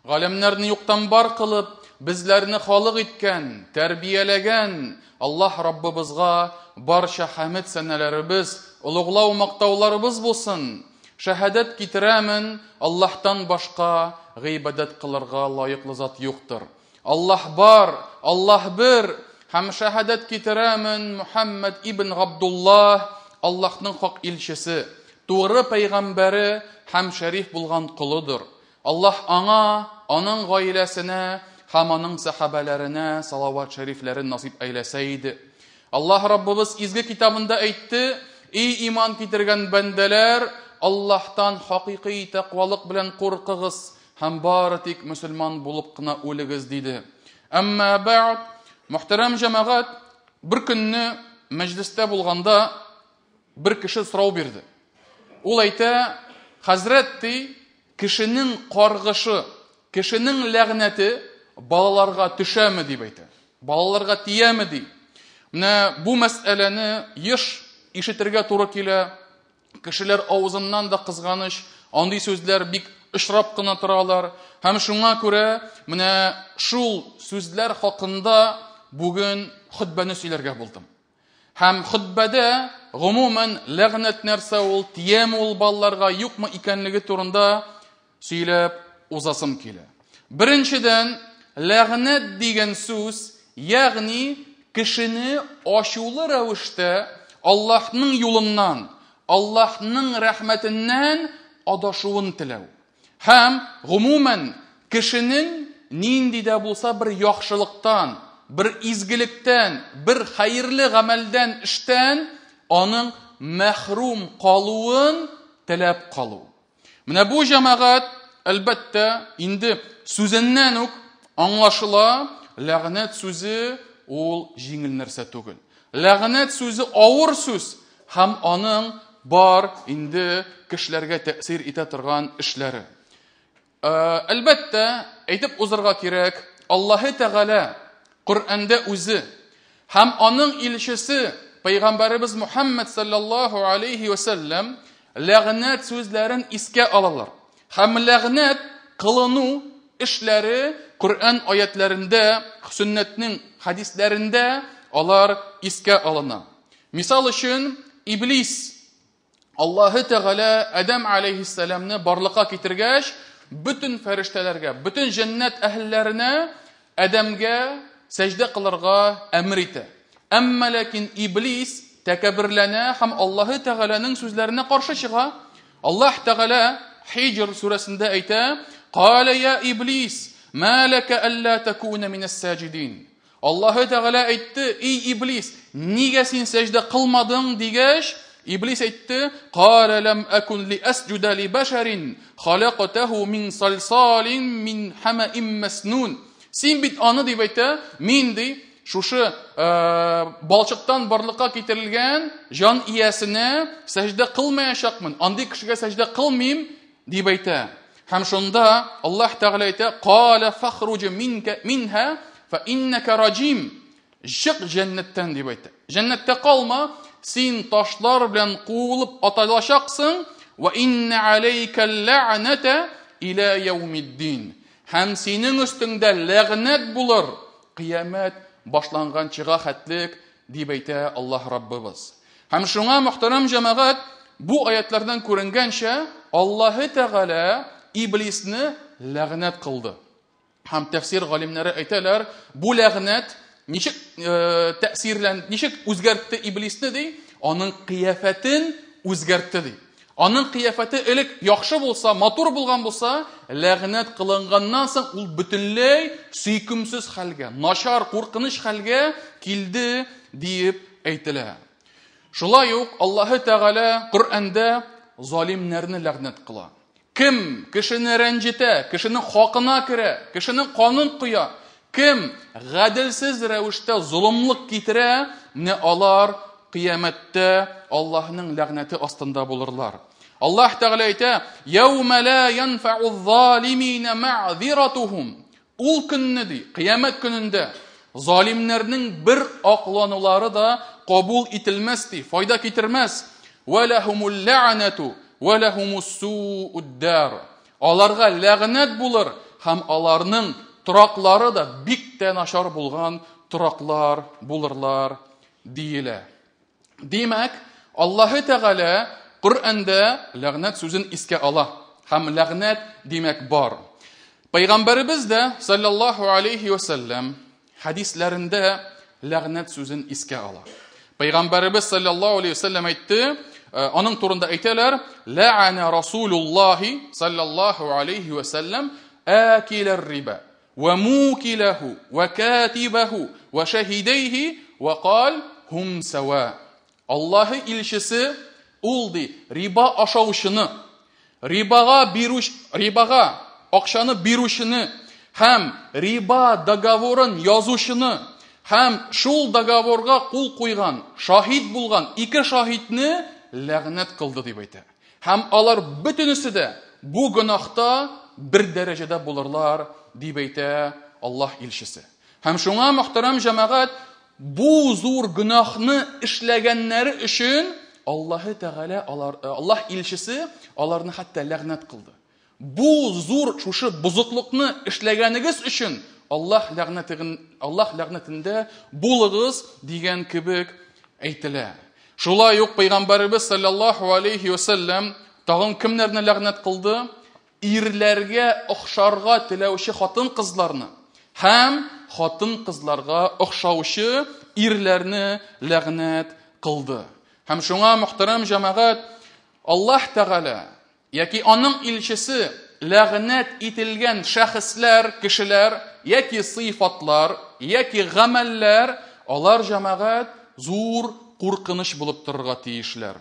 Галәмнәрне юктан бар кылып, безләрне халык иткән, тәрбияләгән Аллаһ Раббыбызга барча хәмед сәнәләребез, олуглау мактауларыбыз булсын. Шәһадәт китерәмен, Аллаһтан башка гыйбадәт кылырга лаеклы зат юктыр. Аллаһ бар, Аллаһ бер, һәм шәһадәт китерәмен, Мухаммад ибн Габдуллаһ Аллаһның хак илчесе, тугры пәйгамбәре һәм шәриф булган колыдыр. Аллаһ аңа, аның гаиләсенә һәм аның сәхабәләренә салават шәрифләрен насыйп әйләсә иде. Аллаһ Раббыбыз изге китабында әйтте: "Эй иман китергән бәндәләр, Аллаһтан хакыйкый тәкъвалык белән куркыгыз һәм бары тик мөселман булып кына үлегез", диде. Әмма бәгъд, мөхтәрәм җәмәгать, бер көнне мәҗлестә булганда бер кеше сорау бирде. Ул әйтә: "Хәзрәт, ди, кешенең каргышы, кешенең ләгънәте балаларга төшәме?" дип әйтә. Балаларга тияме, ди. Менә бу мәсьәләне еш ишетергә туры килә. Кешеләр авызыннан да кызганыч, андый сүзләр бик очрап кына торалар. Һәм шуңа күрә менә шул сүзләр хакында бүген хөтбәне сөйләргә булдым. Һәм хөтбәдә гомумән ләгънәт нәрсә ул, тияме ул балаларга, юкмы икәнлеге турында сөйләп узасым килә. Беренчедән, ләгънәт дигән сүз, ягъни кешене ачулы рәвештә Аллаһның юлыннан, Аллаһның рәхмәтеннән адашуын теләү. Һәм гомумән кешенең нинди дә булса бер яхшылыктан, бер изгелектән, бер хәерле гамәлдән, эштән аның мәхрүм калуын теләп калу. Менә бу җәмәгать, әлбәттә, инде сүзеннән үк аңлашыла, ләгънәт сүзе ул җиңел нәрсә түгел. Ләгънәт сүзе авыр сүз һәм аның бар инде кешеләргә тәэсир итә торган эшләре. Әлбәттә, әйтеп узырга кирәк, Аллаһы Тәгалә Коръәндә үзе һәм аның илчесе Пәйгамбәребез Мухаммад саллаллаһу алейхи ва сәлләм ләгънәт сүзләрен искә алалар. Һәм ләгънәт кылыну эшләре Коръән аятләрендә, сөннәтнең хәдисләрендә алар искә алына. Мисал өчен, Иблис Аллаһы Тәгалә Адәм алейхиссәламны барлыкка китергәч, бөтен фәрештәләргә, бөтен җәннәт әһелләренә Адәмгә сәҗдә кылырга әмер итә. Әмма ләкин Иблис тәкәбберләнә һәм Аллаһы Тәгаләнең сүзләренә каршы чыга. Аллаһ Тәгалә Хиҗр сүрәсендә әйтә: "Калә я Иблис, ма лака алла такуна минас саҗидин." Аллаһы Тәгалә әйтте: "Эй Иблис, нигә син сәҗдә кылмадың?" дигәч, Иблис әйтте: "Калә лам акун ли асҗуда ли башарин халакатаху мин салсалин мин хамаим маснун." Син бит аны дип әйтә, мин ди, шушы балчыктан барлыкка китерелгән җан иясенә сәҗдә кылмаячакмын, андый кешегә сәҗдә кылмыйм дип әйтә. Һәм шунда Аллаһ Тәгалә әйтә: "Калә фахруҗ минка минха фа иннака раҗим." Чык җәннәттән дип әйтә. Җәннәттә калма, син ташлар белән куылып аталачаксың, ва инна алейка ләгъната иля яумиддин. Һәм синең өстеңдә ләгънәт булыр кыямәт башланганчыга хәтлек дип әйтә Аллаһ Раббыбыз. Һәм шуңа, мөхтәрәм җәмәгать, бу аятлардан күренгәнчә, Аллаһы Тәгалә Иблисне ләгънәт кылды. Һәм тәфсир галимнәре әйтәләр, бу ләгънәт ничек тәэсирлән, ничек үзгәртте Иблисне ди, аның кыяфәтен үзгәртте ди. Аның кыяфәте элек яхшы булса, матур булган булса, ләгънәт кылынганнан соң ул бөтенләй сөйкемсез хәлгә, начар, куркыныч хәлгә килде диеп әйтелә. Шулай ук Аллаһы Тәгалә Коръәндә залимнәрне ләгънәт кыла. Кем кешене рәнҗетә, кешенең хакына керә, кешенең канын коя, кем гаделсез рәвештә золымлык китерә, менә алар кыямәттә Аллаһның ләгънәте астында булырлар. Аллаһ Тәгалә әйтә: "Яума ла янфау залимина мәгъзиратухум." Ул көнне ди, кыямәт көнендә залимнәрнең бер акланулары да кабул ителмәс ди, файда китермәс. Ва лахумул ләгънату ва лахумус сууд дар. Аларга ләгънәт булыр һәм аларның тораклары да бик тә начар булган тораклар булырлар диелә. Димәк, Аллаһы Тәгалә Коръәндә ләгънәт сүзен искә ала һәм ләгънәт димәк бар. Пәйгамбәребез дә саллаллаһу алейхи ва сәлләм хәдисләрендә ләгънәт сүзен искә ала. Пәйгамбәребез саллаллаһу алейхи ва сәлләм әйтте, аның турында әйтәләр, лә'ана Расулуллаһи саллаллаһу алейхи ва сәлләм акиләр риба ва мукиләһу ва катибәһу ва шаһидәйһи ва кал һум сава. Аллаһы илчесе ул ди, риба ашаучыны, рибага бирүч, рибага акчаны бирүчене һәм риба договорын язучыны һәм шул договорга кул куйган, шаһит булган ике шаһитне ләгънәт кылды дип әйтә. Һәм алар бөтенесе дә бу гөнаһта бер дәрәҗәдә булырлар дип әйтә Аллаһ илчесе. Һәм шуңа, мөхтәрәм җәмәгать, бу зур гөнаһны эшләгәннәре өчен Аллаһы Тәгалә алар, Аллаһ илчесе аларны хәтта ләгънәт кылды. Бу зур шушы бозыклыкны эшләгәнегез өчен Аллаһ ләгънәтен, Аллаһ ләгънәтендә булыгыз дигән кебек әйтелә. Шулай ук пәйгамбәребез саллаллаһу алейхи ва сәлләм тагын кемнәрне ләгънәт кылды? Ирләргә охшарга теләүче хатын-кызларны һәм хатын-кызларга охшаучы ирләрне ләгънәт кылды. Һәм шуңа, мөхтәрәм җәмәгать, Аллаһ Тәгалә яки аның илчесе ләгънәт ителгән шәхесләр, кешеләр яки сыйфатлар, яки гамәлләр, алар, җәмәгать, зур куркыныч булып торырга тиешләр.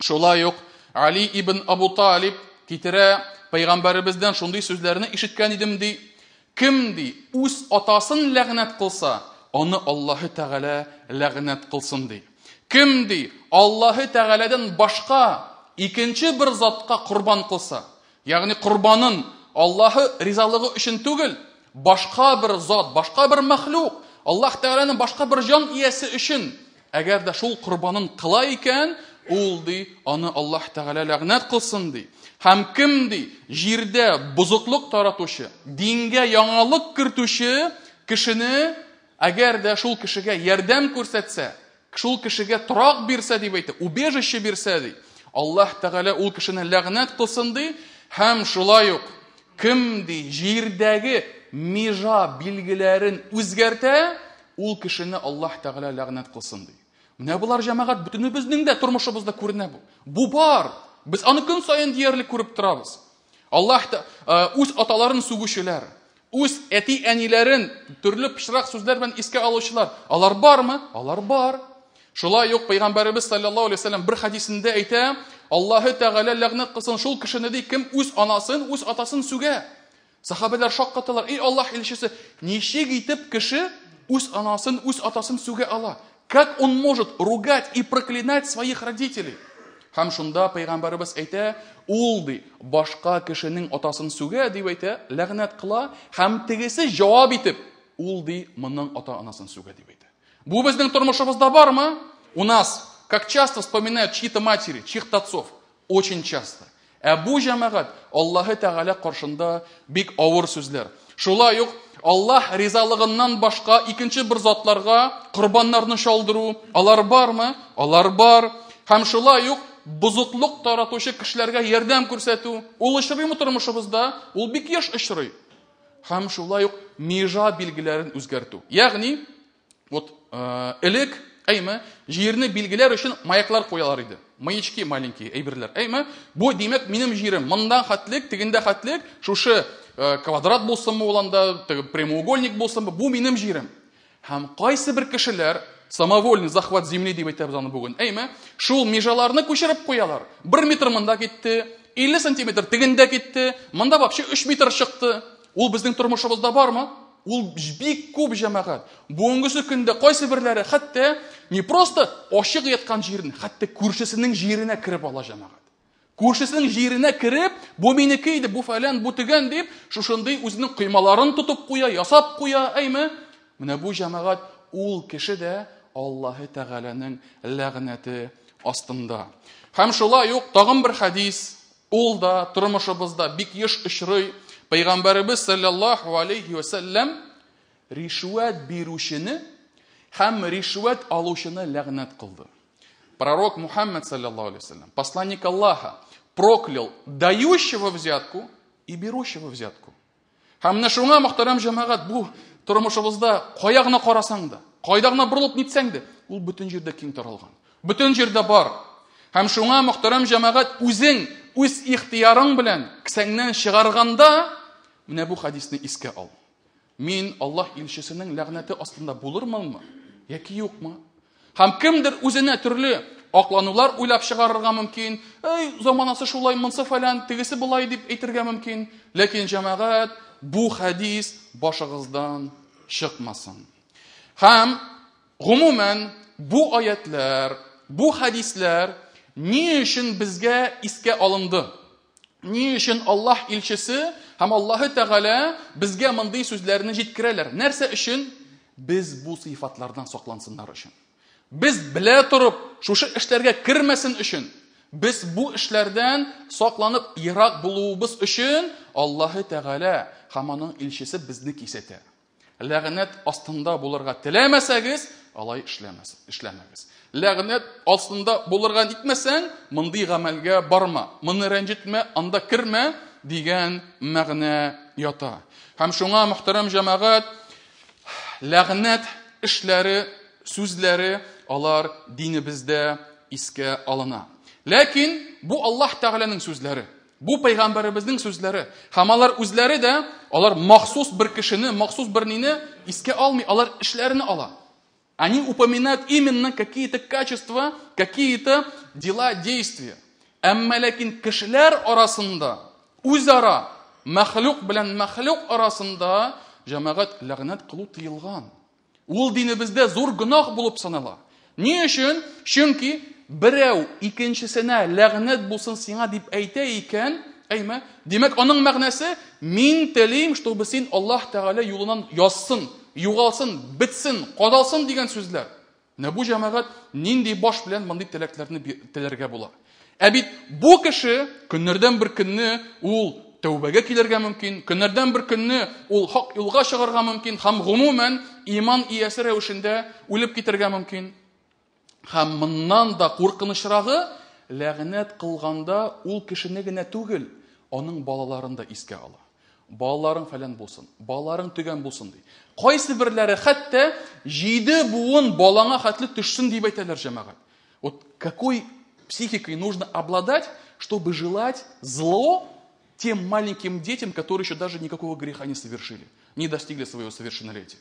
Шулай ук Али ибн Абу Талиб китерә, пәйгамбәребездән шундый сүзләрне ишеткән идем ди. Кем ди, үз атасын ләгънәт кылса, аны Аллаһы Тәгалә ләгънәт кылсын ди. Кем ди, Аллаһы Тәгаләдән башка икенче бер затка корбан кылса, ягъни корбанын Аллаһы ризалыгы өчен түгел, башка бер зат, башка бер мәхлук, Аллаһ Тәгаләнең башка бер җан иясе өчен, әгәр дә шул корбанын кыла икән, ул ди, аны Аллаһ Тәгалә ләгънәт кылсын ди. Һәм кем ди, җирдә бозыклык таратучы, дингә яңалык кертүче кешене, әгәр дә шул кешегә ярдәм күрсәтсә, шул кешегә торак бирсә дип әйтә, убежище бирсә ди, Аллаһ Тәгалә ул кешене ләгънәт кылсын ди. Һәм шулай ук кем ди, җирдәге межа билгеләрен үзгәртә, ул кешене Аллаһ Тәгалә ләгънәт кылсын ди. Менә болар, җәмәгать, бөтенебезнең дә тормышыбызда күренә бу. Бу бар. Без аны көн саен диярлек күреп торабыз. Аллаһ үз аталарын сүгүчеләр, үз әти-әниләрен төрле пычрак сүзләр белән искә алучылар, алар бармы? Алар бар. Шулай ук Пәйгамбәребез саллаллаһу алейһи вәсәлләм бер хәдисендә әйтә, Аллаһы Тәгалә ләгънәт кылсын шул кешене ди, кем үз анасын, үз атасын сүгә. Сахабәләр шаккаталар, эй Аллаһ илчесе, ничек итеп кеше үз анасын, үз атасын сүгә ала? Как он может ругать и проклинать своих родителей? Һәм шунда пәйгамбәребез әйтә, ул ди, башка кешенең атасын сүгә дип әйтә, ләгънәт кыла, һәм тегесе җавап итеп, ул ди, моның ата-анасын сүгә дип әйтә. Бу безнең тормышыбызда бармы? У нас, как часто вспоминают чьи-то матери, чьих-то отцов? Очень часто. Ә бу, җәмәгать, Аллаһы Тәгалә каршында бик авыр сүзләр. Шулай ук Аллаһ ризалыгыннан башка икенче бер затларга корбаннарны чалдыру, алар бармы? Алар бар. Һәм шулай ук бозыклык таратучы кешеләргә ярдәм күрсәтү, ул очрыймы тормышыбызда? Ул бик еш очрый. Һәм шулай ук межа билгеләрен үзгәртү. Ягъни, вот элек, әйме, җирне билгеләр өчен маяклар куялар иде. Маячки маленькие әйберләр. Әйме, бу димәк минем җирем. Монда хәтлек, тегендә хәтлек, шушы квадрат булсынмы ул анда, теге прямоугольник булсынмы, бу минем җирем. Һәм кайсы бер кешеләр самовольный захват земли дип әйтәбез аны бүген. Әйме, шул межаларны күчереп куялар. 1 метр монда китте, 50 сантиметр тегендә китте, монда вообще 3 метр чыкты. Ул безнең тормышыбызда бармы? Ул бик күп, җәмәгать. Бүгенгесе көндә кайсы берләре хәтта не просто ачык яткан җирен, хәтта күршесенең җиренә кереп ала, җәмәгать. Күршесенең җиренә кереп, бу минеке иде, бу фәлән, бу тегән дип, шушындый үзенең коймаларын тотып куя, ясап куя, әйме? Менә бу, җәмәгать, ул кеше дә Аллаһы Тәгаләнең ләгънәте астында. Һәм шулай ук тагын бер хәдис, ул да тормышыбызда бик еш очрый. Пәйгамбәребез саллаллаһу алейхи ва сәлләм ришвәт бирүчене һәм ришвәт алучыны ләгънәт кылды. Пророк Мухаммад, саллаллаху алейхи вассалям, посланник Аллаха, проклял дающего взятку и берущего взятку. Һәм менә шуңа, мөхтәрәм җәмәгать, бу тормышыбызда кая гына карасаң да, кайда гына борылып нитсәң дә, ул бөтен җирдә киң таралган. Бөтен җирдә бар. Һәм шуңа, мөхтәрәм җәмәгать, үзең үз ихтыярың белән кесәңнән чыгарганда, менә бу хадисне искә ал. Мин Аллаһ илчесенең ләгънәте астында булырмынмы яки юкмы? Һәм кемдер үзенә төрле акланулар уйлап чыгарырга мөмкин. Эй, заманасы шулай, монсы фәлән, тегесе болай дип әйтергә мөмкин. Ләкин җәмәгать, бу хадис башыгыздан чыкмасын. Һәм гомумән бу аятлар, бу хадисләр ни өчен безгә искә алынды? Ни өчен Аллаһ илчесе һәм Аллаһы Тәгалә безгә мондый сүзләрне җиткерәләр? Нәрсә өчен? Без бу сыйфатлардан саклансыннар өчен. Без белә торып, шушы эшләргә кермәсен өчен, без бу эшләрдән сакланып ерак булуыбыз өчен Аллаһы Тәгалә һәм аның илчесе безне кисәтә. Ләгънәт астында булырга теләмәсәгез, алай эшләмәс, эшләмәгез. Ләгънәт астында булырга нитмәсәң, мондый гамәлгә барма, моны рәнҗетмә, анда кермә дигән мәгънә ята. Һәм шуңа, мөхтәрәм җәмәгать, ләгънәт эшләре, сүзләре алар динебездә искә алына. Ләкин бу Аллаһ Тәгаләнең сүзләре. Бу пәйгамбәребезнең сүзләре. Һәм алар үзләре дә, алар махсус бер кешене, махсус бер нине искә алмый, алар эшләрен ала. Они упоминают именно какие-то качества, какие-то дела, действия. Әмма ләкин кешеләр арасында, үзара, мәхлук белән мәхлук арасында җәмәгать ләгънәт кылу тыелган. Ул динебездә зур гөнаһ булып санала. Ни өчен? Чөнки берәү икенчесенә ләгънәт булсын сиңа дип әйтә икән, әйме? Димәк, аның мәгънәсе мин телим, чтобы син Аллаһ Тәгалә юлыннан язсын, югалсын, бетсен, кадалсын дигән сүзләр. Менә бу җәмәгать нинди баш белән мондый теләкләрне теләргә була? Ә бит бу кеше көннәрдән бер көнне ул тәүбәгә килергә мөмкин, көннәрдән бер көнне ул хак юлга чыгарга мөмкин һәм гомумән иман иясе рәвешендә үлеп китәргә мөмкин. Һәм моннан да куркынычрагы, ләгънәт кылганда ул кешене генә түгел, аның балаларын да искә ала. Балаларың фәлән булсын, балаларың төгән булсын ди. Кайсы берләре хәтта 7 буын балаңа хәтле төшсен дип әйтәләр җәмәгать. Вот какой психикой нужно обладать, чтобы желать зло тем маленьким детям, которые еще даже никакого греха не совершили, не достигли своего совершеннолетия.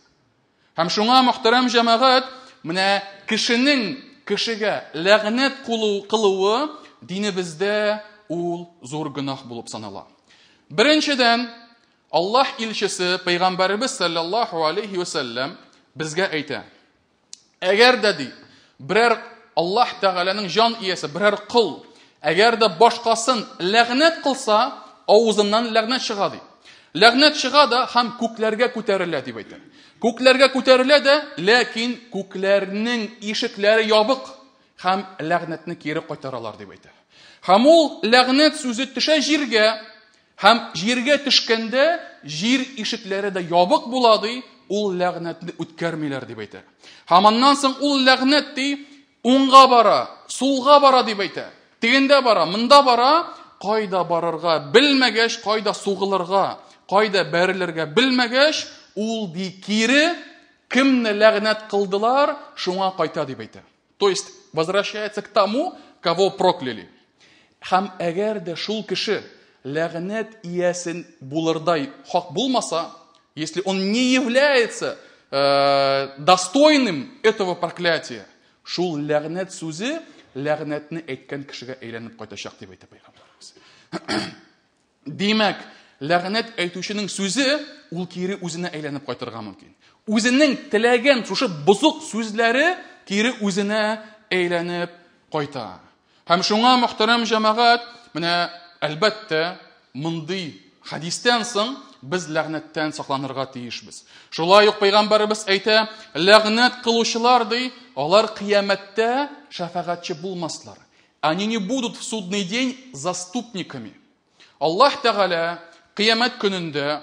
Һәм шуңа, мөхтәрәм җәмәгать, менә кешенең кешегә ләгънәт кылуы динебездә ул зур гөнаһ булып санала. Беренчедән, Аллаһ илчесе пәйгамбәребез саллаллаһу алейхи ва сәлләм безгә әйтә. Әгәр дә ди, берәр Аллаһ Тәгаләнең җан иясе, берәр кол, әгәр дә башкасын ләгънәт кылса, авызыннан ләгънәт чыга ди. Ләгънәт чыга да һәм күкләргә күтәрелә дип әйтә. Күкләргә күтәрелә дә, ләкин күкләрнең ишекләре ябык һәм ләгънәтне кире кайтаралар дип әйтә. Һәм ул ләгънәт сүзе төшә җиргә, һәм җиргә төшкәндә җир ишекләре дә ябык була ди, ул ләгънәтне үткәрмиләр дип әйтә. Һәм аннан соң ул ләгънәт ди, уңга бара, сулга бара дип әйтә. Тегендә бара, монда бара, кайда барырга белмәгәч, кайда сугылырга, кайда бәрелергә белмәгәч, ул ди кире кемне ләгънәт кылдылар, шуңа кайта дип әйтә. То есть возвращается к тому, кого прокляли. Һәм әгәр дә шул кеше ләгънәт иясен булырдай хак булмаса, если он не является достойным этого проклятия, шул ләгънәт сүзе ләгънәтне әйткән кешегә әйләнеп кайтачак дип әйтә пәйгамбәребез. Димәк, ләгънәт әйтүченең сүзе ул кире үзенә әйләнеп кайтырга мөмкин. Үзенең теләгән шушы бозык сүзләре кире үзенә әйләнеп кайта. Һәм шуңа, мөхтәрәм җәмәгать, менә әлбәттә, мондый хадистән соң без ләгънәттән сакланырга тиешбез. Шулай ук пәйгамбәребез әйтә, ләгънәт кылучылар ди, алар кыямәттә шәфәгатьче булмаслар. Они не будут в судный день заступниками. Аллаһ Тәгалә кыямәт көнендә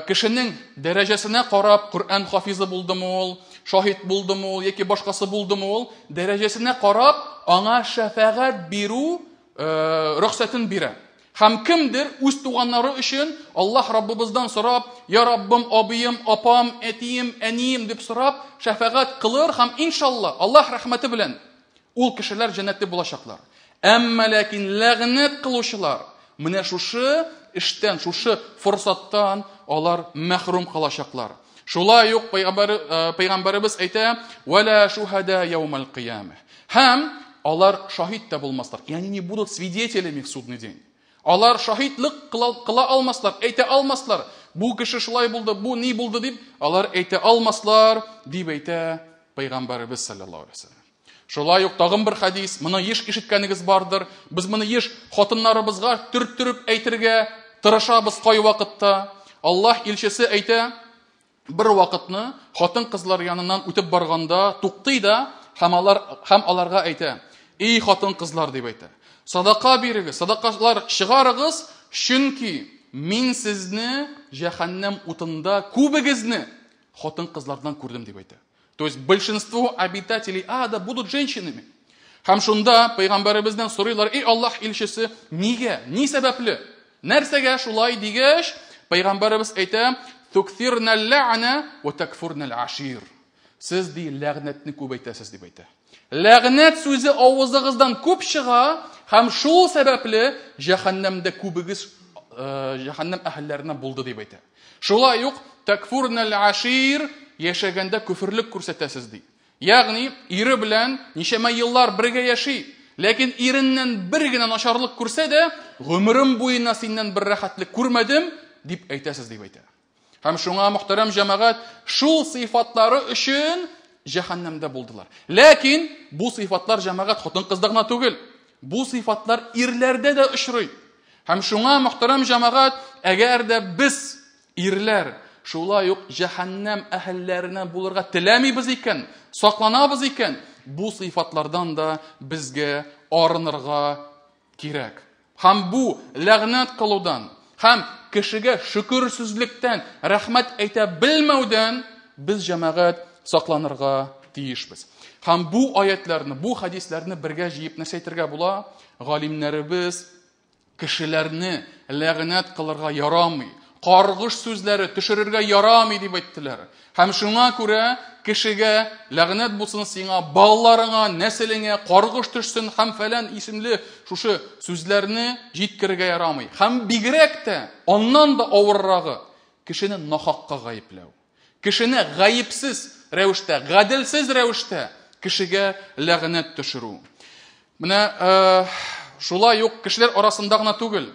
кешенең дәрәҗәсенә карап, Коръән хафизы булдымы ул, шаһит булдымы ул яки башкасы булдымы ул, дәрәҗәсенә карап, аңа шәфәгать бирү рөхсәтен бирә. Һәм кемдер үз туганнары өчен Аллаһ Раббыбыздан сорап, "Я Раббым, абыем, апам, әтием, әнием" дип сорап, шәфәгать кылыр һәм иншалла Аллаһ рәхмәте белән ул кешеләр җәннәттә булачаклар. Әмма ләкин ләгънәт кылучылар менә шушы эштән, шушы форсаттан алар мәхрүм калачаклар. Шулай ук пәйгамбәребез әйтә: "Вала шухада яумал кыяма". Һәм алар шаһит та булмаслар. И они не будут свидетелями в судный день. Алар шаһитлык кыла алмаслар, әйтә алмаслар. Бу кеше шулай булды, бу ни булды дип, алар әйтә алмаслар, дип әйтә пәйгамбәребез саллаллаһу алейһи вәсәлләм. Шулай ук тагын бер хадис, моны еш ишеткәнегез бардыр. Без моны еш хатыннарыбызга төрттереп әйтергә тырышабыз кайвакытта. Аллаһ илчесе әйтә, бер вакытны хатын-кызлар яныннан үтеп барганда туктый да һәм алар һәм аларга әйтә: "Эй хатын-кызлар", дип әйтә. "Садака бирегез, садакалар чыгарыгыз, чөнки мин сезне җәһәннәм утында күбегезне хатын-кызлардан күрдем", дип әйтә. То есть большинство обитателей ада будут женщинами. Һәм шунда пәйгамбәребездән сорыйлар: "Эй Аллаһ илчесе, нигә? Ни сәбәпле? Нәрсәгә шулай?" дигәч, пәйгамбәребез әйтә: "Туксирна лә'на ва такфурна ашир". Сез ди ләгънәтне күп әйтәсез дип әйтә. Ләгънәт сүзе авызыгыздан күп чыга һәм шул сәбәпле җәһәннәмдә күбегез җәһәннәм әһелләренә булды дип әйтә. Шулай ук такфурна ашир яшәгәндә күферлек күрсәтәсез ди. Ягъни ире белән ничәмә еллар бергә яши, ләкин иреннән бер генә начарлык күрсә дә, гомерем буена синнән бер рәхәтлек күрмәдем дип әйтәсез дип әйтә. Һәм шуңа мөхтәрәм җәмәгать шул сыйфатлары өчен җәһәннәмдә булдылар. Ләкин бу сыйфатлар җәмәгать хатын-кызда гына түгел. Бу сыйфатлар ирләрдә дә очрый. Һәм шуңа мөхтәрәм җәмәгать, әгәр дә без ирләр шулай ук җәһәннәм әһелләренә булырга теләмибез икән, сакланабыз икән, бу сыйфатлардан да безгә арынырга кирәк. Һәм бу ләгънәт кылудан, һәм кешегә шөкерсезлектән, рәхмәт әйтә белмәүдән без җәмәгать сакланырга тиешбез. Һәм бу аятларны, бу хадисләрне бергә җыеп нәрсә әйтергә була? Галимнәребез кешеләрне ләгънәт кылырга ярамый, каргыш сүзләре төшерергә ярамый дип әйттеләр. Һәм шуңа күрә кешегә ләгънәт булсын сиңа, балаларыңа, нәселеңә каргыш төшсен һәм фәлән исемле шушы сүзләрне җиткерергә ярамый. Һәм бигрәк тә аннан да авыррагы кешене нахакка гаепләү. Кешене гаепсез рәвештә, гаделсез рәвештә кешегә ләгънәт төшерү. Менә шулай ук кешеләр арасында гына түгел,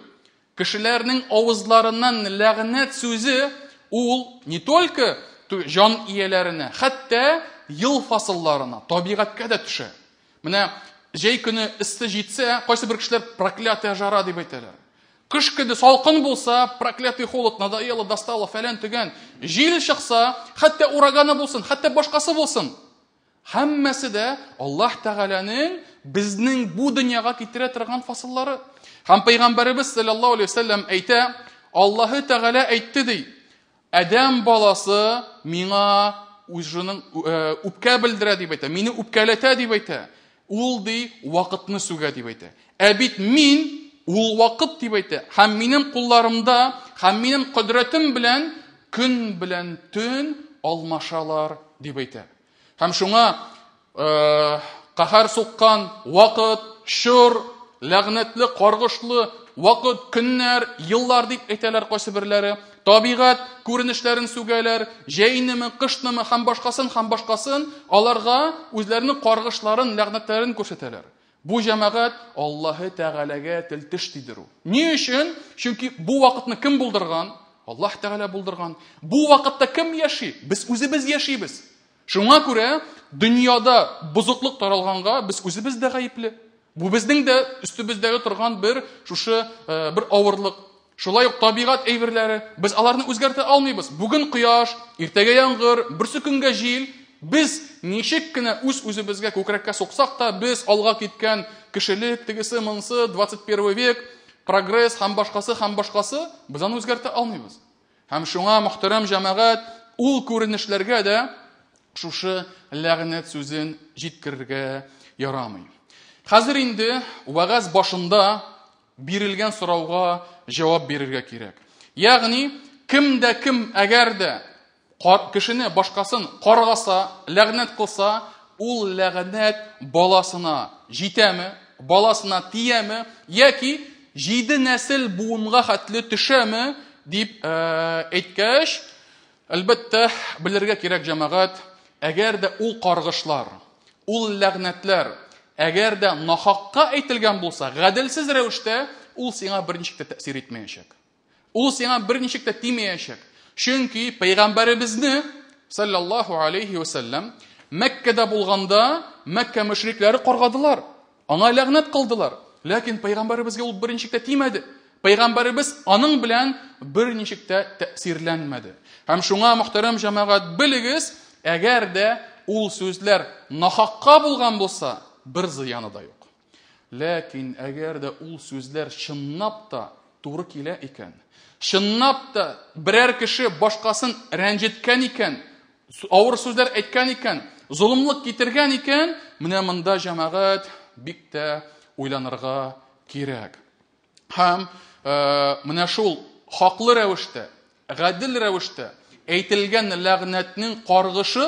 кешеләрнең авызларыннан ләгънәт сүзе ул не только җан ияләренә, хәтта ел фасылларына, табигатькә дә төшә. Менә җәй көне эссе җитсә, кайсы бер кешеләр проклятая жара дип әйтәләр. Кыш көне салкын булса, проклятый холод, надоело, достало, фәлән төгән. Җил чыкса, хәтта ураганы булсын, хәтта башкасы булсын. Һәммәсе дә Аллаһ Тәгаләнең безнең бу дөньяга китерә торган фасыллары. Һәм пәйгамбәребез саллаллаһу алейһи вәсәлләм әйтә, Аллаһы Тәгалә әйтте ди, Адәм баласы миңа үзенең үпкә белдерә дип әйтә, мине үпкәләтә дип әйтә. Ул ди вакытны сүгә дип әйтә. Ә бит мин ул вакыт дип әйтә. Һәм минем кулларымда, һәм минем кодрәтем белән көн белән төн алмашалар дип әйтә. Һәм шуңа каһәр суккан вакыт, чор, ләгънәтле, каргышлы вакыт, көннәр, еллар дип әйтәләр кайсы берләре. Табигать күренешләрен сүгәләр, җәйнеме, кышнымы һәм башкасын, һәм башкасын аларга үзләренең каргышларын, ләгънәтләрен күрсәтәләр. Бу җәмәгать Аллаһы Тәгаләгә тел-теш тидерү. Ни өчен? Чөнки бу вакытны кем булдырган? Аллаһ Тәгалә булдырган. Бу вакытта кем яши? Без үзебез яшибез. Шуңа күрә дөньяда бозыклык таралганга без үзебез дә гаепле. Бу безнең дә өстебездәге торган бер шушы бер авырлык. Шулай ук табигать әйберләре, без аларны үзгәртә алмыйбыз. Бүген кояш, иртәгә яңгыр, берсе көнгә җил. Без ничек кенә үз-үзебезгә күкрәккә суксак та, без алга киткән кешелек, тегесе, монсы, 21 век. прогресс һәм башкасы һәм башкасы, без аны үзгәртә алмыйбыз. Һәм шуңа, мөхтәрәм җәмәгать, ул күренешләргә дә шушы ләгънәт сүзен җиткерергә ярамый. Хәзер инде вәгазь башында бирелгән сорауга җавап бирергә кирәк. Ягъни, кем дә кем әгәр дә кешене башкасын каргаса, ләгънәт кылса, ул ләгънәт баласына җитәме, баласына тияме, яки 7 нәсел буынга хәтле төшәме дип әйткәч, әлбәттә, белергә кирәк, җәмәгать, әгәр дә ул каргышлар, ул ләгънәтләр, әгәр дә нахакка әйтелгән булса, гаделсез рәвештә, ул сиңа берничек тә тәэсир итмәячәк. Ул сиңа берничек тә тимәячәк. Чөнки пәйгамбәребезне саллаллаһу алейхи ва саллям Мәккәдә булганда Мәккә мөшрикләре каргадылар. Аңа ләгънәт кылдылар. Ләкин пәйгамбәребезгә ул берничек тә тимәде. Пәйгамбәребез аның белән берничек тә тәэсирләнмәде. Һәм шуңа, мөхтәрәм җәмәгать, белегез, әгәр дә ул сүзләр нахакка булган булса, бер зыяны да юк. Ләкин әгәр дә ул сүзләр чынлап та туры килә икән, чынлап та берәр кеше башкасын рәнҗеткән икән, авыр сүзләр әйткән икән, золымлык китергән икән, менә монда, җәмәгать, бик тә уйланырга кирәк. Һәм менә шул хаклы рәвештә, гадел рәвештә әйтелгән ләгънәтнең каргышы,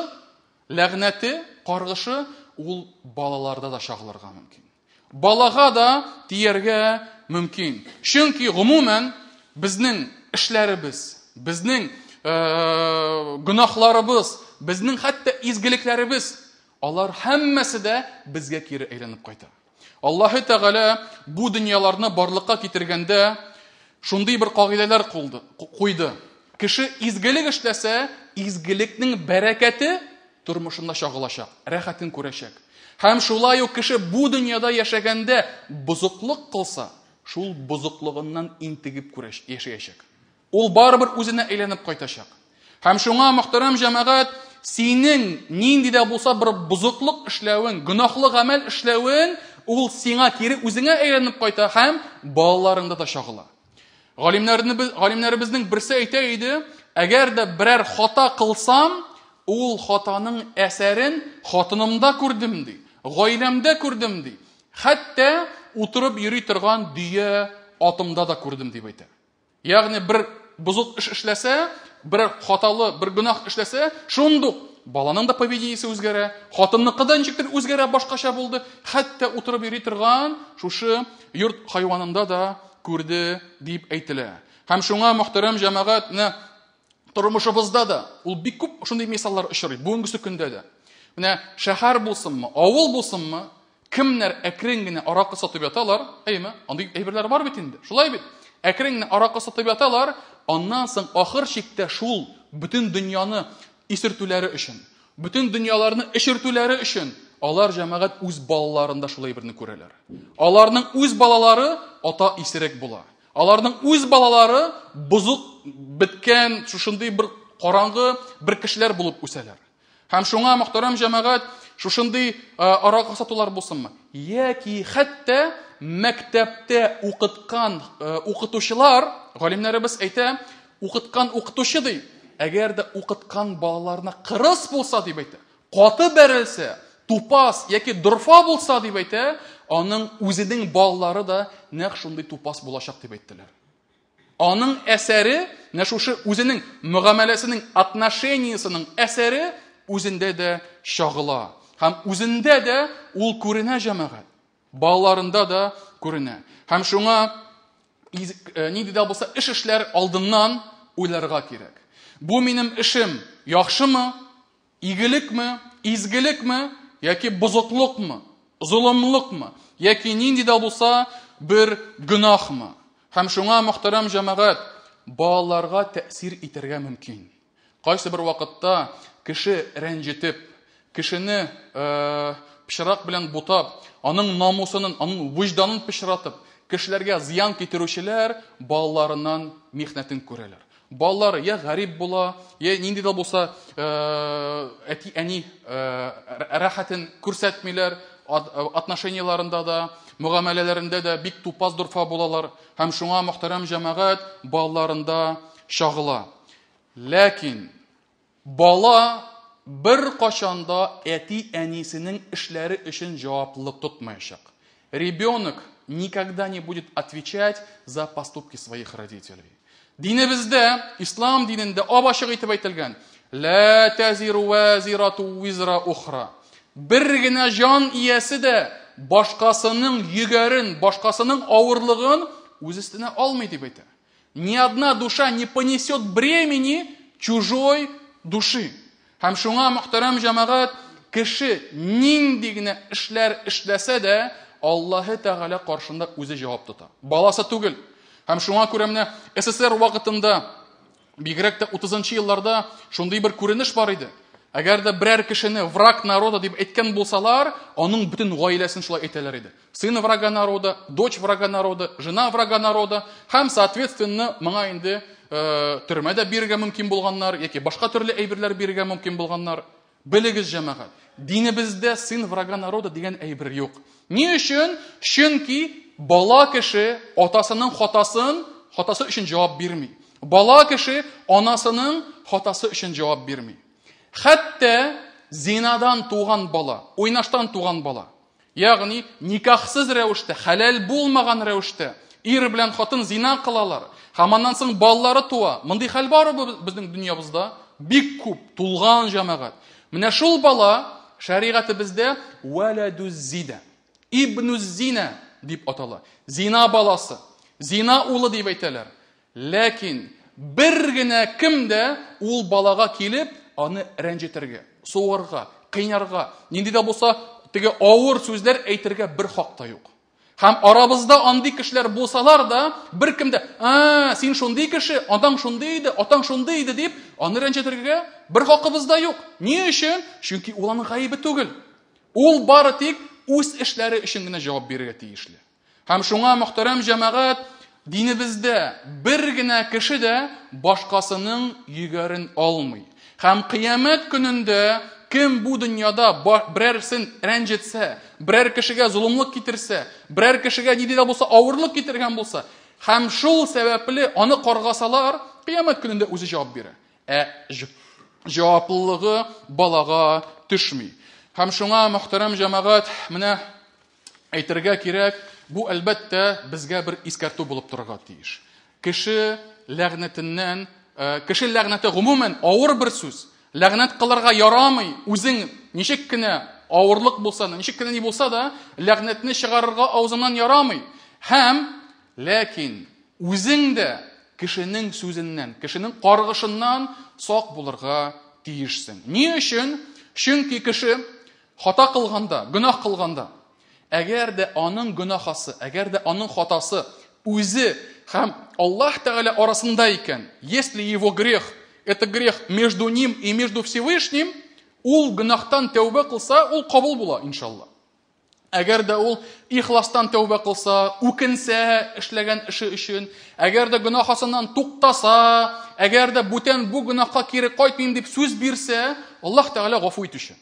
ләгънәте, каргышы ул балаларда да чагылырга мөмкин. Балага да тияргә мөмкин. Чөнки гомумән безнең эшләребез, безнең гөнаһларыбыз, безнең хәтта изгелекләребез, алар һәммәсе дә безгә кире әйләнеп кайта. Аллаһы Тәгалә бу дөньяларны барлыкка китергәндә шундый бер кагыйдәләр куйды. Кеше изгелек эшләсә, изгелекнең бәрәкәте тормышында чагылачак, рәхәтен күрәчәк. Һәм шулай ук кеше бу дөньяда яшәгәндә бозыклык кылса, шул бозыклыгыннан интегеп яшәячәк. Ул барыбер үзенә әйләнеп кайтачак. Һәм шуңа, мөхтәрәм җәмәгать, синең нинди дә булса бер бозыклык эшләвең, гөнаһлы гамәл эшләвең, ул сиңа кире үзеңә әйләнеп кайта һәм балаларыңда да чагыла. Галимнәребезнең берсе әйтә иде, әгәр дә берәр хата кылсам, ул хатаның әсәрен хатынымда күрдем ди, гаиләмдә күрдем ди. Хәтта утырып йөри торган дөя атымда да күрдем дип әйтә. Ягъни бер бозык эш эшләсә, бер хаталы, бер гөнаһ эшләсә, шундук баланың да поведениесе үзгәрә, хатынныкы да ничектер үзгәрә, башкача булды. Хәтта утырып йөри торган шушы йорт хайванында да күрде дип әйтелә. Һәм шуңа, мөхтәрәм җәмәгать, менә тормышыбызда да ул бик күп шундый мисаллар очрый бүгенге көндә дә. Менә шәһәр булсынмы, авыл булсынмы, кемнәр әкрен генә аракы сатып яталар, әйме? Андый әйберләр бар бит инде. Шулай бит. Әкрен генә аракы сатып яталар, аннан соң ахыр чиктә шул бөтен дөньяны исертүләре өчен, бөтен дөньяларны эчертүләре өчен алар, җәмәгать, үз балаларында шулай берне күрәләр. Аларның үз балалары ата исерек була. Аларның үз балалары бозык, беткән, шушындый бер караңгы бер кешеләр булып үсәләр. Һәм шуңа, мөхтәрәм җәмәгать, шушындый аракы сатулар булсынмы? Яки хәтта мәктәптә укыткан укытучылар, галимнәребез әйтә, укыткан укытучы ди, әгәр дә укыткан балаларына кырыс булса дип әйтә, каты бәрелсә, тупас яки дорфа булса дип әйтә, аның үзенең балалары да нәкъ шундый тупас булачак дип әйттеләр. Аның әсәре, менә шушы үзенең мөгамәләсенең, отношениясенең әсәре үзендә дә чагыла. Һәм үзендә дә ул күренә, җәмәгать. Балаларында да күренә. Һәм шуңа нинди дә булса эш эшләр алдыннан уйларга кирәк. Бу минем эшем яхшымы, игелекме, изгелекме, яки бозыклыкмы, золымлыкмы, яки нинди дә булса бер гөнаһмы? Һәм шуңа, мөхтәрәм җәмәгать, балаларга тәэсир итәргә мөмкин. Кайсы бер вакытта кеше рәнҗетеп, кешене пычрак белән бутап, аның намусынын, аның вөҗданын пычратып, кешеләргә зыян китерүчеләр балаларыннан михнәтен күрәләр. Балалар я гарип була, я нинди дә булса әти-әни рәхәтен күрсәтмиләр. отношенияларында да, мөгамәләләрендә дә бик тупас дорфа булалар. Һәм шуңа, мөхтәрәм җәмәгать, балаларында чагыла. Ләкин бала бер кашанда әти-әнисенең эшләре өчен җаваплылык тотмаячак. Ребенок никогда не будет отвечать за поступки своих родителей. Динебездә, ислам динендә ап-ачык итеп әйтелгән: «Ла тазиру вазирату визра ухра». Бер генә җан иясе дә башкасының йөгәрен, башкасының авырлыгын үз өстенә алмый дип әйтә. Ни одна душа не понесет бремени чужой души. Һәм шуңа, мөхтәрәм җәмәгать, кеше нинди генә эшләр эшләсә дә, Аллаһы Тәгалә каршында үзе җавап тота. Баласы түгел. Һәм шуңа күрә менә СССР вакытында, бигрәк тә 30 елларда шундый бер күренеш бар иде. Әгәр дә берәр кешене враг народа дип әйткән булсалар, аның бөтен гаиләсен шулай әйтәләр иде. Сын врага народа, дочь врага народа, жена врага народа һәм, соответственно, моңа инде төрмә дә бирергә мөмкин булганнар, яки башка төрле әйберләр бирергә мөмкин булганнар. Белегез, җәмәгать, динебездә сын врага народа дигән әйбер юк. Ни өчен? Чөнки бала кеше атасының хатасы өчен җавап бирми. Бала кеше анасының хатасы өчен җавап бирми. Хәтта зинадан туган бала, уйнаштан туган бала, ягъни никахсыз рәвештә, хәләл булмаган рәвештә ир белән хатын зина кылалар. Һәм аннан соң балалары туа. Мондый хәл бар безнең дөньябызда, бик күп тулган, җәмәгать. Менә шул бала шәригатебездә валадуз зина, ибнуз зина дип атала. Зина баласы, зина улы дип әйтәләр. Ләкин бер генә кем дә ул балага килеп аны рәнҗетергә, сугарга, кыйнарга, нинди дә булса теге авыр сүзләр әйтергә бер хак та юк. Һәм арабызда андый кешеләр булсалар да, бер кем дә, «А, син шундый кеше, атаң шундый иде, атаң шундый иде» дип, аны рәнҗетергә бер хакыбыз да юк. Ни өчен? Чөнки ул аның гаебе түгел. Ул бары тик үз эшләре өчен генә җавап бирергә тиешле. Һәм шуңа, мөхтәрәм җәмәгать, динебездә бер генә кеше дә башкасының йөгәрен алмый. Һәм кыямәт көнендә кем бу дөньяда берәрсен рәнҗетсә, берәр кешегә золымлык китерсә, берәр кешегә нинди дә булса авырлык китергән булса, һәм шул сәбәпле аны каргасалар, кыямәт көнендә үзе җавап бирә. Ә җаваплылыгы балага төшми. Һәм шуңа, мөхтәрәм җәмәгать, менә әйтергә кирәк, бу әлбәттә безгә бер искәртү булып торырга тиеш. Кеше ләгънәтеннән, кеше ләгънәте гомумән авыр бер сүз. Ләгънәт кылырга ярамый, үзең ничек кенә авырлык булса да, ничек кенә ни булса да, ләгънәтне чыгарырга авызыңнан ярамый. Һәм ләкин үзең дә кешенең сүзеннән, кешенең каргышыннан сак булырга тиешсең. Ни өчен? Чөнки кеше хата кылганда, гөнаһ кылганда, әгәр дә аның гөнаһасы, әгәр дә аның хатасы үзе һәм Аллаһ Тәгалә арасында икән, если его грех это грех между ним и между Всевышним, ул гөнаһтан тәүбә кылса, ул кабул була, иншалла. Әгәр дә ул ихластан тәүбә кылса, үкенсә эшләгән эше өчен, әгәр дә гөнаһасыннан туктаса, әгәр дә бүтән бу гөнаһка кире кайтмыйм дип сүз бирсә, Аллаһ Тәгалә гафу итүче.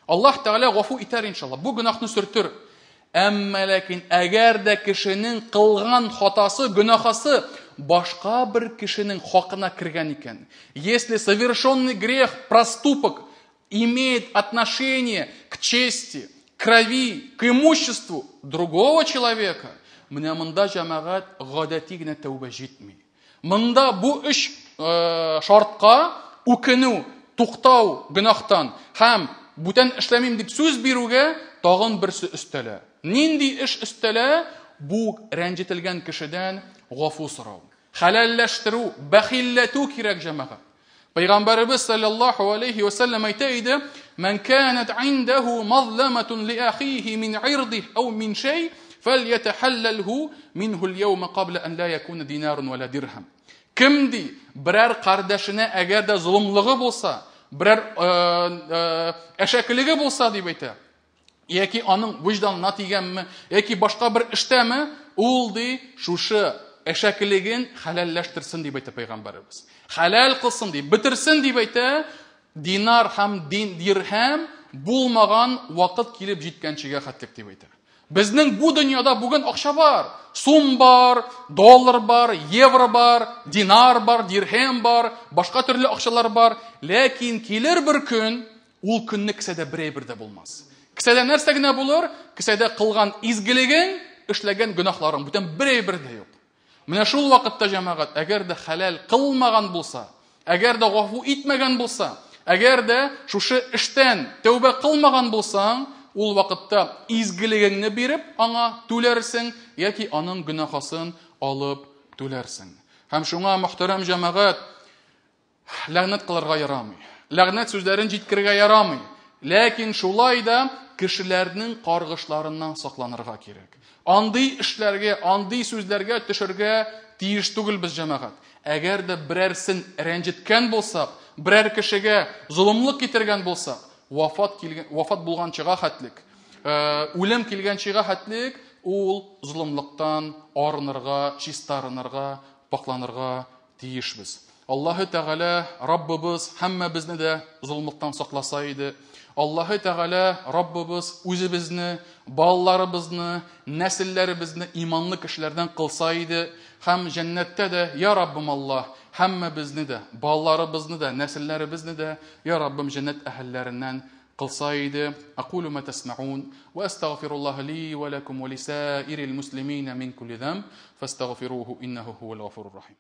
Аллаһ Тәгалә гафу итәр, иншалла. Бу гөнаһны сөртер. Әмма ләкин әгәр дә кешенең кылган хатасы, гөнаһасы башка бер кешенең хакына кергән икән, если совершенный грех, проступок имеет отношение к чести, крови, к имуществу другого человека, менә монда, җәмәгать, гадәти генә тәүбә җитми. Монда бу өч шартка: үкенү, туктау гөнаһтан һәм бүтән эшләмим дип сүз бирүгә тагын берсе өстәлә. Нинди эш өстәлә? Бу рәнҗетелгән кешедән гафу сорау. Хәләлләштерү, бәхилләтү кирәк, җәмәгать. Пәйгамбәребез саллаллаһу алейхи ва саллям әйтә иде: "Ман канат индаху мазламатун ли ахихи мин ирдих ау мин шай, фәльятахаллалху минху ал-яума кабла ан ла якуна динарун ва ла дирхам". Кем ди, берәр кардәшенә әгәр дә золымлыгы булса, берәр әшәкелеге булса дип әйтә, яки аның вөҗданына тигәнме, яки башка бер эштәме, ул ди шушы әшәкелеген хәләлләштерсен дип әйтә пәйгамбәребез. Хәләл кылсын дип, бетерсен дип әйтә, динар һәм дин дирһәм булмаган вакыт килеп җиткәнчегә хәтлек дип әйтә. Безнең бу дөньяда бүген акча бар. Сум бар, доллар бар, евро бар, динар бар, дирхем бар, башка төрле акчалар бар. Ләкин килер бер көн, ул көнне кесәдә бер әйбер дә булмас. Кесәдә нәрсә генә булыр? Кесәдә кылган изгелегең, эшләгән гөнаһларың, бүтән бер әйбер дә юк. Менә шул вакытта җәмәгать, әгәр дә хәләл кылмаган булса, әгәр дә гафу итмәгән булса, әгәр дә шушы эштән тәүбә кылмаган булсаң, ул вакытта изгелегеңне биреп аңа түләрсең яки аның гөнаһысын алып түләрсең. Һәм шуңа мөхтәрәм җәмәгать, ләгънәт кылырга ярамый. Ләгънәт сүзләрен җиткерергә ярамый. Ләкин шулай да кешеләрнең каргышларыннан сакланырга кирәк. Андый эшләргә, андый сүзләргә төшергә тиеш түгел без җәмәгать. Әгәр дә берәрсен рәнҗеткән булсак, берәр кешегә золымлык китергән булсак, вафат килгән, вафат булганчыга хәтлек, үлем килгәнчегә хәтлек ул золымлыктан арынырга, чистарынырга, пакланырга тиешбез. Аллаһы Тәгалә Раббыбыз һәммәбезне дә золымлыктан сакласа иде. Аллаһы Тәгалә Раббыбыз үзебезне, балаларыбызны, нәселләребезне иманлы кешеләрдән кылса иде. Һәм җәннәттә дә, я Раббым Аллаһ, һәммәбезне дә, балаларыбызны да, нәселләребезне дә, я Раббым, җәннәт әһелләреннән кылса иде. Акулу ма тасмаун ва астагфируллаһ ли ва лакум ва лисаирил муслимина мин кулли зам фастагфируху иннаху хуал гафурур рахим.